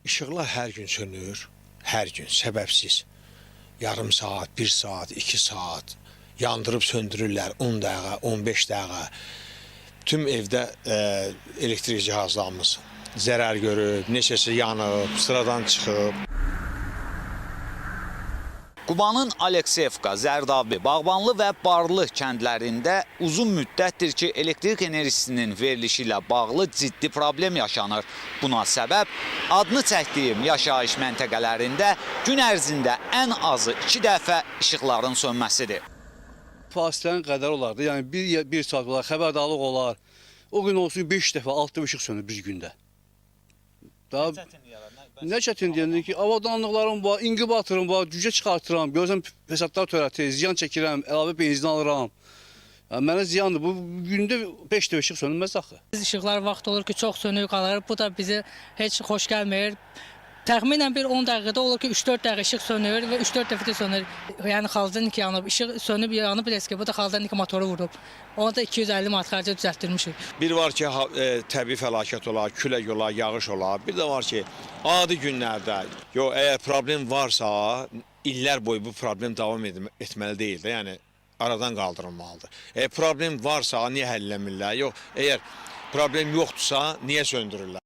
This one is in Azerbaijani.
İşıqlar hər gün sönür, hər gün səbəbsiz. Yarım saat, bir saat, 2 saat yandırıb söndürürlər 10 dəqiqə, 15 dəqiqə. Tüm evdə elektrik cihazlarımız zərər görüb, neçəsi yanıb, sıradan çıxıb. Qubanın Alekseyevka, Zərdabi, Bağbanlı və Barlı kəndlərində uzun müddətdir ki, elektrik enerjisinin verilişi ilə bağlı ciddi problem yaşanır. Buna səbəb adını çəkdiyim yaşayış məntəqələrində gün ərzində ən azı 2 dəfə işıqların sönməsidir. Fasilənin qədəri olardı. Yəni bir saat olar, xəbərdarlıq olar. O gün olsun 5 dəfə, 6 dəfə işıq sönür bir gündə. Daha nə çətin deyəndə ki, avadanlıqlarım var, inkubatorım var, cücə çıxartıram, görürsən fəsadlar törətir, ziyan çəkirəm, əlavə benzin alıram. Yəni, mənə ziyandır. Bu gündə 5 dəfə işıq sönməz axı. Biz işıqlar vaxt olur ki, çox sönük qalır. Bu da bizi heç xoş gəlmir. Təxminən bir 10 dəqiqədə olur ki, 3-4 dəqiqə işıq sönür və 3-4 dəfə də sönür. Yəni xaldaniki yanıb, işıq sönüb yanıb reski. Bu da xaldaniki motoru vurub. Onu da 250 manat xərcə düzəltdirmişik. Bir var ki, təbii fəlakət olar, külək olar, yağış olar. Bir də var ki, adi günlərdə, yo, əgər problem varsa, illər boyu bu problem davam etməli deyil də, yəni aradan qaldırılmalıdır. Əgər problem varsa, niyə həll eləmirlər? Yox, əgər problem yoxdursa, niyə söndürürlər?